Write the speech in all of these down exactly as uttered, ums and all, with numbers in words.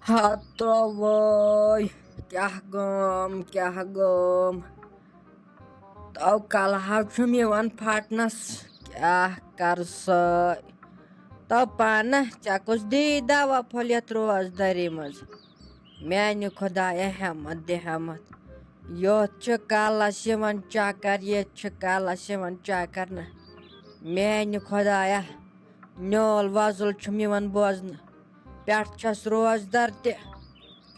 ہتو وٲے، کیٛاہ گام، کیٛاہ گام۔ تو کلہٕ ہاو چھُم یِوان پھٹنس، کیٛاہ کرٕ سٲے۔ تو پانہٕ ژےٚ کُس دی دوا پھوٚل یتھ روزدٲری منٛز؟ میانہِ خدایا، ہٮ۪مت دِ ہٮ۪مت۔ یوٚت چھُ کلس یِوان چکر، ییٚتہِ چھُ کلس یِوان چکر نہ۔ میانہِ خدایا، نیول وۄزُل چھُم یِوان بوزنہٕ۔ پٮ۪ٹھ چھَس روزدر تہِ،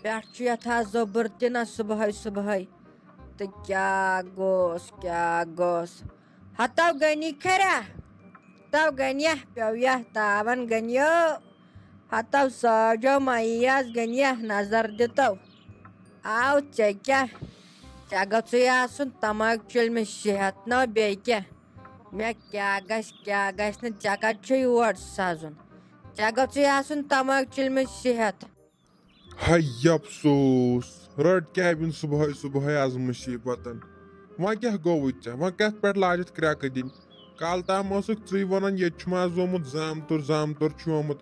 پٮ۪ٹھ چھُ یَتھ آز زوٚبُر تہِ نہ صُبحٲے صُبحٲے۔ تہٕ کیٛاہ گوٚژھ، کیٛاہ گوٚژھ؟ ہتو غنی کھریا، ہتو غنیہ پیوٚو یَتھ تاوَن غنیو، ہتو ساجو مَییَس غنیہ نظر دِتو۔ آو ژےٚ کیٛاہ؟ ژےٚ گوٚژھُے آسُن تماک چُلمہِ صحت نہ بیٚیہِ کیٛاہ؟ مےٚ کیٛاہ گژھِ، کیٛاہ گژھِ نہٕ، ژےٚ کَتہِ چھُے یور سَزُن؟ ژےٚ گوٚژھُے آسُن تماک چُلمہِ صحت۔ ہَے افسوس، رٔٹ کیبن صبحٲے صبحٲے از مُصیبتن۔ وۄنۍ کیٛاہ گوٚوُے ژےٚ؟ وۄنۍ کتھ پٮ۪ٹھ لاجتھ کرٛٮ۪کہٕ دِنۍ؟ کالہٕ تام ٲسٕکھ ژٕے ونان، ییٚتہِ چھُم از آمُت زامتُر، زامتُر چھُ آمُت۔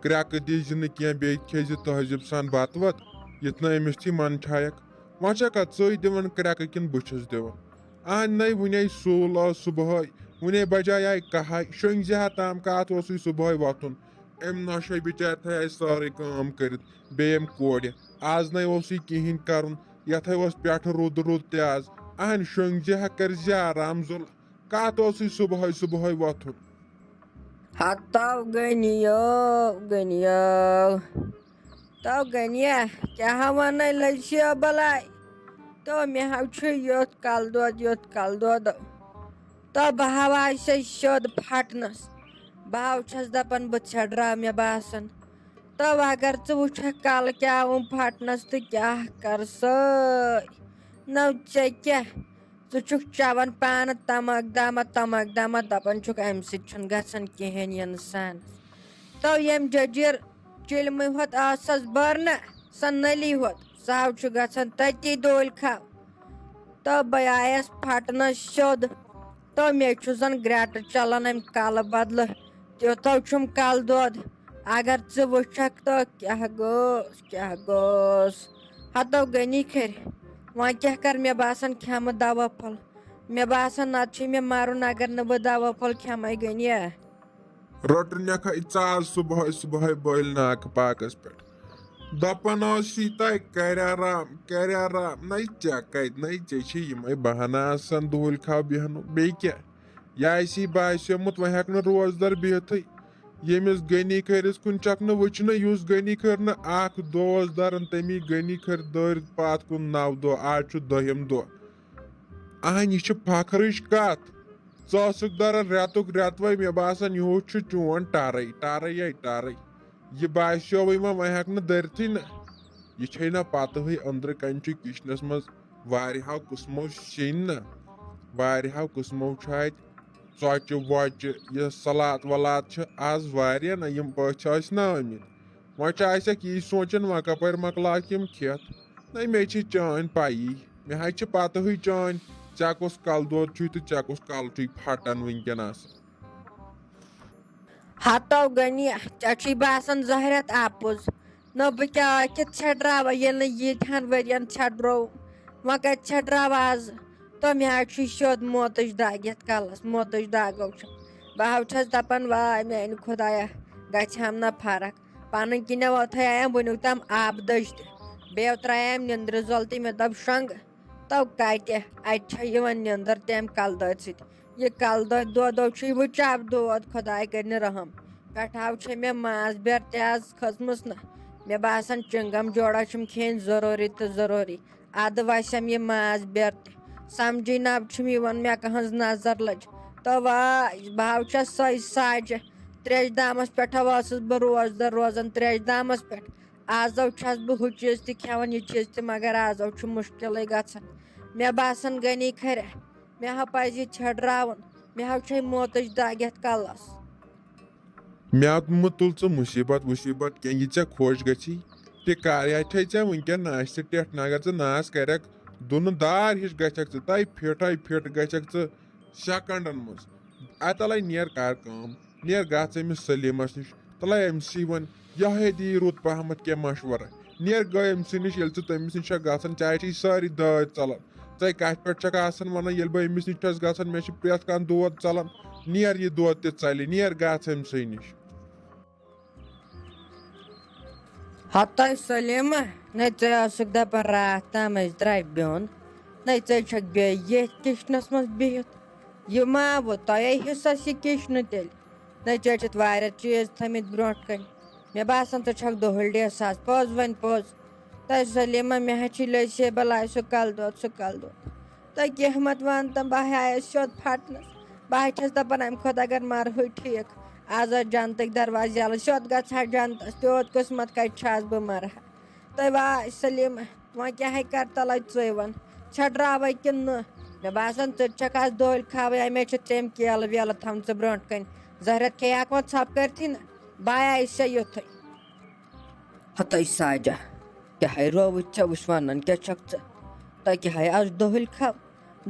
کرٛٮ۪کہٕ دیٖزِ نہٕ کینٛہہ، بیٚیہِ کھیٚزِ تہذیٖب سان بتہٕ وتہٕ، یُتھ نہٕ أمِس تھی منٛدچھایکھ۔ وۄنۍ چھکھا ژٕے دِوان کرٛٮ۪کہٕ کِنہٕ بہٕ چھُس دِوان؟ اہن نَے، وُنے سُل ٲس صبحٲے، وُنے بجے آیہِ کاہے، شۄنٛگۍ زِ ہا تام کتھ اوسُے صبحٲے وۄتھُن۔ أمۍ نۄشہِ بِچارِ تھایے سٲرٕے کٲم کٔرِتھ، بیٚیہِ أمۍ کورِ۔ آز نَے اوسُے کِہیٖنۍ کَرُن، یَتھَے اوس پٮ۪ٹھٕ رُد رُد تہِ آز۔ اَہَن شۄنٛگۍ زِ ہا، کٔرۍ زِ آرام زوٚل، کَتھ اوسُے صُبحٲے صُبحٲے وۄتھُن؟ ہتو غنیو، غنیو۔ تو غنیہ، کیٛاہ وَنَے لٔجِو بَلاے؟ تو مےٚ ہاو چھُ یُتھ کَلہٕ دود، یُتھ کَلہٕ دود۔ تو بہٕ ہاو آسے سیوٚد پھٹنس۔ بہٕ ہاو چھَس دَپان، بہٕ ژھٮ۪ڈراو، مےٚ باسان۔ تو اگر ژٕ وٕچھکھ کَلہٕ کیٛاہ اوم پھٹنس تہٕ کیٛاہ کَرٕ سٲے۔ نو ژےٚ کیٛاہ؟ ژٕ چھُکھ چٮ۪وان پانہٕ تماک دامہ، تماک دامہ، دَپان چھُکھ، اَمہِ سۭتۍ چھُنہٕ گژھان کِہیٖنۍ اِنسانَس۔ تو ییٚمہِ جٔجیٖر چِلمٕے ہوت ٲسَس بٔرنہٕ، سۄ نٔلی ہوت، سُہ ہاو چھُ گژھان تٔتی ڈوٗلۍ کھاو۔ تو بہٕ آیس پھٹنس سیوٚد۔ تو مےٚ چھُ زن گرٛٮ۪ٹہٕ چلان امہِ کلہٕ بدلہٕ۔ تیوٗتاہ چھُم کلہٕ دود۔ اگر ژٕ وٕچھکھ تو کیٛاہ گوٚوس، کیٛاہ گوٚوس۔ ہتو غنی کھرِ۔ وۄنۍ کیٛاہ کر، مےٚ باسان کھٮ۪مہٕ دوا پھوٚل۔ مےٚ باسان نتہٕ چھُے مےٚ مرُن اگر نہٕ بہٕ دوا پھوٚل کھٮ۪مے غنیہ۔ رٔٹنکھ ژٕ آز صبحٲے صبحٲے بٔلۍ ناکہٕ پاکس پٮ۪ٹھ۔ دپان ٲسی تۄہہِ، کَرِ آرام، کَرِ آرام۔ نَے ژےٚ کَتہِ، نَے ژےٚ چھِ یِمَے بہانہٕ آسان دُہُلۍ کھاو بیٚہنُک۔ بیٚیہِ کیٛاہ؟ یہِ آسی باسیومُت، وۄنۍ ہٮ۪کہٕ نہٕ روزدر بِہتھٕے۔ ییٚمِس غنی کھٔرِس کُن چکھ نہٕ وٕچھنہٕ، یُس غنی کھٔر نہٕ اکھ دوس درن، تٔمی غنی کھٔر دٲرِتھ پتھ کُن نَو دۄہ، آز چھُ دٔہِم دۄہ۔ اہن، یہِ چھِ فخرٕچ کتھ۔ ژٕ ٲسٕکھ دران رٮ۪تُک رٮ۪تہٕ وَے، مےٚ باسان، یِہُس چھُ چون ٹرٕے، ٹرٕے ہے ٹرٕے۔ یہِ باسیووٕے وۄنۍ، وۄنۍ ہٮ۪کہٕ نہٕ دٔرتھٕے نہ۔ یہِ چھے نہ پتہٕے، أنٛدرٕ کنہِ چھُ کچنس منٛز واریاہو قٕسمو سِنۍ نہ، واریاہو قٕسمو چھُ اتہِ ژۄچہِ وۄچہِ، یہِ سلاد ولاد چھِ آز واریاہ نہ، یِم پٔژھۍ ٲسۍ نہ آمٕتۍ۔ وۄنۍ چھُ آسٮ۪کھ یی سونٛچان، وۄنۍ کپٲرۍ مۄکلاوکھ یِم کھٮ۪تھ؟ نہ، مےٚ چھِ چٲنۍ پَیی، مےٚ حظ چھِ پَتہٕے چٲنۍ، ژےٚ کُس کَلہٕ دود چھُے تہٕ ژےٚ کُس کَلہٕ چھُے پھَٹان وٕنکٮ۪ن آسان۔ ہتو غنی، ژےٚ چھُے باسان زہرٮ۪تھ اَپُز۔ نہ، بہٕ کیٛاہ کہِ ژھٮ۪ٹراوٕ، ییٚلہِ نہٕ ییٖتہَن ؤرِین ژھٮ۪ٹروو، وۄنۍ کَتہِ ژھٮ۪ٹراوٕ آز؟ تہٕ مےٚ حظ چھُے سیوٚد موتٕچ دگ یَتھ کَلَس، موتٕچ دگ چھِ۔ بہٕ حظ چھَس دَپان، واے میٛانہِ خۄدایا، گژھِ ہَم نہ فرق۔ پنٕنۍ کِنۍ ووتھے آیم وٕنیُک تام آبہٕ دٔج تہِ۔ بیٚیہِ ترٛاییم نیٚنٛدرِ زۄل تہِ، مےٚ دوٚپ شۄنٛگہٕ۔ تو کتہِ، اتہِ چھےٚ یِوان نیٚنٛدٕر تمہِ کلہٕ دٲدۍ سۭتۍ۔ یہِ کلہٕ دٲدۍ دودو چھُے وۄنۍ چپ دود، خۄداے کٔرِنۍ رحم۔ پٮ۪ٹھٕ ہاو چھےٚ مےٚ ماز بیرٕ تہِ آز کھٔژمٕژ نہ۔ مےٚ باسان چِنٛگم جوڑا چھُم کھیٚنۍ ضروٗری تہٕ ضروٗری۔ ادٕ وسٮ۪م یہِ ماز بیرٕ تہِ۔ سمجھٕے نہ چھُم یِوان مےٚ کٕہٕنٛز نظر لٔج۔ تو واے، بہٕ ہاو چھَس سۄے ساجہِ۔ ترٛیش دامَس پٮ۪ٹھ ہا ٲسٕس بہٕ روزدَر روزان، ترٛیش دامَس پٮ۪ٹھ۔ آزو چھَس بہٕ ہُہ چیٖز تہِ کھٮ۪وان، یہِ چیٖز تہِ، مگر آزو چھُ مُشکِلٕے گژھان۔ مےٚ باسان غنی کھرِ، مےٚ ہا پَزِ یہِ ژھٮ۪ڈراوُن، مےٚ ہا چھے موتٕچ دگ یَتھ کَلَس۔ مےٚ مہٕ تُل ژٕ مُصیٖبت وُصیٖبت کینٛہہ، یہِ ژےٚ خۄش گژھی تہِ کر۔ یا چھے ژےٚ وٕنکٮ۪ن ناشتہٕ ٹٮ۪ٹھ، نہ اگر ژٕ ناس کرکھ، دُنہٕ دار ہِش گژھکھ ژٕ، تَے فِٹ ہے فِٹ گژھکھ ژٕ سیکنڈن منٛز۔ اَتَلَے نیر کر کٲم، نیر گژھ أمِس سلیٖمَس نِش، تَلَے أمۍ سٕے وَن، یہِ ہے دِیہِ رُت پہمتھ کینٛہہ مشورٕ۔ نیر گٲو أمۍ سٕے نِش، ییٚلہِ ژٕ تٔمِس نِش چھکھ گژھان، چاہے چھِ یہِ سٲری دٲدۍ ژلان۔ ژے کتھ پٮ۪ٹھ چھکھ آسان ونان، ییٚلہِ بہٕ أمِس نِش چھس گژھان، مےٚ چھِ پرٛٮ۪تھ کانٛہہ دود ژلان؟ نیر یہِ دود تہِ ژلہِ، نیر گژھ أمۍ سٕے نِش۔ ہتاے سلیمہ، نے ژے ٲسٕکھ دپان راتھ تام أسۍ درٛاے بیوٚن، نے ژے چھکھ بیٚیہِ ییٚتھۍ کچنس منٛز بِہِتھ۔ یہِ ما ووت تۄہے حصس یہِ کچنہٕ تیٚلہِ؟ نے ژےٚ چھِتھ واریاہ چیٖز تھٲمٕتۍ برونٛٹھ کنہِ۔ مےٚ باسان، ژٕ چھکھ دۄہلہِ ڈیس ساز۔ پوٚز وۄنۍ پوٚز۔ تۄہہِ سلیمہ، مےٚ حظ چھِ لٔسۍ ہے بلاے سُہ کلہٕ دود، سُہ کلہٕ دود۔ تۄہہِ کیٛاہ مت وَن تہٕ بہٕ ہا آیس سیوٚد پھٹنس۔ بہٕ ہا چھَس دَپان، اَمہِ کھۄتہٕ اگر مَرہٕے ٹھیٖک۔ آز ٲسۍ جنتٕکۍ دروازٕ یَلہٕ، سیوٚد گژھٕ ہا جنتس۔ تیوٗت قٕسمت کَتہِ چھُ آز بہٕ مَرٕ ہا؟ تۄہہِ واے سلیمہ، وۄنۍ کیٛاہ ہے کَرٕ تَلَے ژٕے وَن؟ ژھٮ۪ٹراوَے کِنہٕ نہٕ؟ مےٚ باسان، ژٕ تہِ چھَکھ آز دۄہلۍ کھاوٕے، اَمے چھِ ترٛیٚمۍ کیلہٕ ویلہٕ تھاومژٕ برونٛٹھ کَنہِ۔ زہرٮ۪تھ کھیٚیہِ ہاکھ وۄنۍ ژھۄپہٕ کٔرتھٕے نہٕ۔ بہٕ ہا آیس سا یُتھُے۔ ہتٲے ساجہ، کیٛاہ ہے رووُتھ ژےٚ؟ وٕچھ وَنان کیٛاہ چھَکھ ژٕ؟ تۄہہِ کیٛاہ ہے آز دۄہلۍ کھاو؟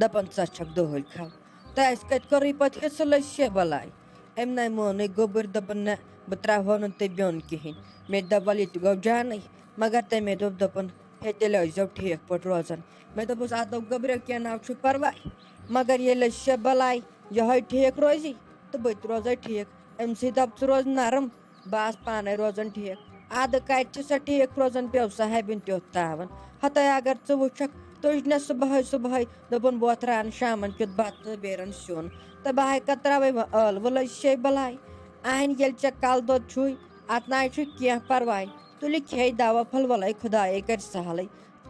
دَپان ژٕ چھَکھ دۄہلۍ کھاو۔ تۄہہِ اَسہِ کَتہِ کوٚرُے پَتہٕ حِصہٕ لٔج شےٚ بَلاے؟ أمۍ نَے مونُے گوٚبُر، دوٚپُن، "نہ، بہٕ ترٛاوہو نہٕ تُہۍ بیوٚن کِہیٖنۍ۔" مےٚ تہِ دوٚپ، "وَلہٕ، یہِ تہِ گوٚو جانٕے۔" مگر تٔمۍ دوٚپ، دوٚپُن، "ہے، تیٚلہِ ٲسۍزیو ٹھیٖک پٲٹھۍ روزان۔" مےٚ دوٚپُس، "اَدٕ گوٚبرِو، کینٛہہ نہ حظ چھُ پَرواے، مگر ییٚلہِ أسۍ شےٚ بَلاے یِہوٚے ٹھیٖک روزی، تہٕ بہٕ تہِ روزَے ٹھیٖک۔ أمۍ سٕے دَپ، ژٕ روز نرم۔" بہٕ آس پانے روزان ٹھیک۔ ادٕ کتہِ چھِ سۄ ٹھیک روزان، پیوٚو صاحبن تیُتھ تاوان۔ ہتے اگر ژٕ وٕچھکھ، تُج نہ صبحٲے صبحٲے، دوٚپُن، "بہٕ وۄتھ رانہٕ شامن کیُتھ بتہٕ تہٕ بیرن سیُن۔" تہٕ بہٕ ہاے کتھ تراوے وۄنۍ ٲلوٕ لٔج شے بلاے۔ اہنہِ ییٚلہِ ژےٚ کلہٕ دود چھُے، اتھ نہ چھُ کینٛہہ پرواے، تُلہِ کھیٚیہِ دوا پھوٚل، ولے خدایے کرِ سہلٕے۔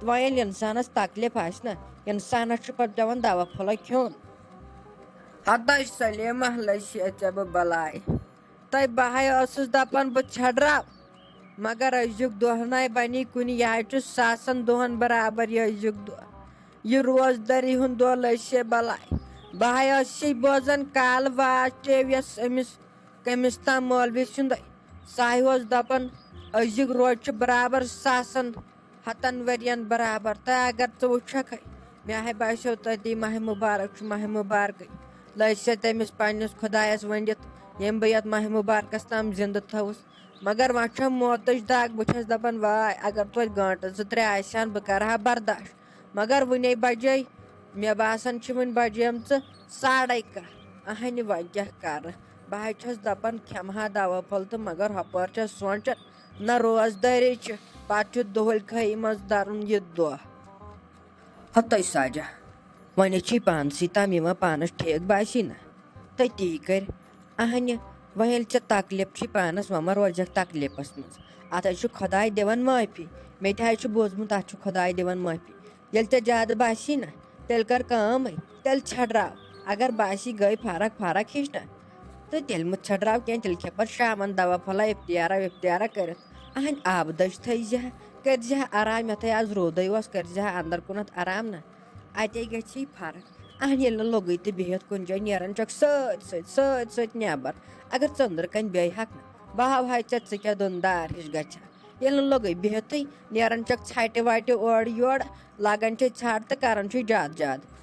وۄنۍ ییٚلہِ انسانس تکلیف آسہِ نہ، انسانس چھُ پتہٕ پٮ۪وان دوا پھوٚلے کھیوٚن۔ ہتے سلیمہ، لٔج شے ژےٚ بہٕ بلاے۔ تۄہہِ بہٕ ہاے ٲسٕس دَپان بہٕ ژھٮ۪ڈراو، مگر أزیُک دۄہ نَے بَنی کُنہِ، یہِ ہاے چھُ ساسَن دۄہَن برابر یہِ أزیُک دۄہ۔ یہِ روزدٔری ہُنٛد دۄہ لٔج شے بَلاے۔ بہٕ ہاے ٲسٕس بوزان کالہٕ واز ٹی وی یَس أمِس کٔمِس تام مولوی سُنٛدٕے۔ سُہ ہاے اوس دَپان أزیُک روز چھُ برابر ساسَن ہتن ؤرین برابر۔ تہٕ اگر ژٕ وٕچھکھے، مےٚ ہے باسیو تٔتی ماہِ مُبارک چھُ ماہِ مُبارکٕے۔ لٔج سۄ تٔمِس پننِس خۄدایس ؤنِتھ، ییٚمۍ بہٕ یتھ ماہِ مُبارکس تام زندٕ تھٲوٕس۔ مگر وۄنۍ چھم موتٕچ دگ، بہٕ چھس دپان، واے، اگر توتہِ گٲنٹہٕ زٕ ترٛےٚ آسہِ ہن، بہٕ کرٕ ہا برداش۔ مگر وُنے بجے، مےٚ باسان چھِ وُنہِ بجیمژٕ ساڑے کاہ۔ اہنہِ، وۄنۍ کیٛاہ کرٕ؟ بہٕ ہا چھس دپان، کھٮ۪مہٕ ہا دوا پھوٚل تہٕ مگر ہۄپٲرۍ چھس سونٛچان، نہ روزدٲری چھِ، پتہٕ چھُ دۄہلۍ کھٲیی منٛز درُن یہِ دۄہ۔ ہتٲے ساجہ، وۄنۍ چھُے پانسٕے تام یِوان، پانس ٹھیک باسی نہ، تٔتی کٔرۍ۔ اہنہِ، وۄنۍ ییٚلہِ ژےٚ تکلیف چھُے پانس، وۄنۍ ما روزکھ تکلیفس منٛز؟ اتھ حظ چھُ خۄداے دِوان معٲفی۔ مےٚ تہِ حظ چھُ بوٗزمُت، اتھ چھُ خۄداے دِوان معٲفی۔ ییٚلہِ ژےٚ زیادٕ باسی نہ، تیٚلہِ کر کٲمٕے، تیٚلہِ ژھٮ۪ڈراو۔ اگر باسی، گٔے فرق، فرق ہِش نہ، تہٕ تیٚلہِ مہٕ ژھٮ۪ڈراو کینٛہہ، تیٚلہِ کھےٚ پتہٕ شامن دوا پھوٚلہ افطیارا وفطیارا کٔرِتھ۔ اہنہِ، آبہٕ دٔج تھٲیزِ ہا، کٔرزِ ہا آرام، یتھے آز روٗدے اوس، کٔرزِ ہا اندر کُنتھ آرام نہ، اتے گژھی فرق۔ اہنہِ، ییٚلہِ نہٕ لوٚگُے تہٕ بِہِتھ کُنہِ جایہِ نیران چھکھ سۭتۍ سۭتۍ، سۭتۍ سۭتۍ نٮ۪بر۔ اگر ژٔنٛدرٕ کنۍ بیٚہہِ ہکھ نہ، بہٕ ہاوہاے ژےٚ، ژٕ کیٛاہ دُندار ہِش گژھِ ہا۔ ییٚلہِ نہٕ لوٚگُے بِہِتھٕے، نیران چھکھ ژھٹہِ وٹہِ اورٕ یورٕ، لاگان چھے ژھٹھ تہٕ کران چھُے زیادٕ زیادٕ۔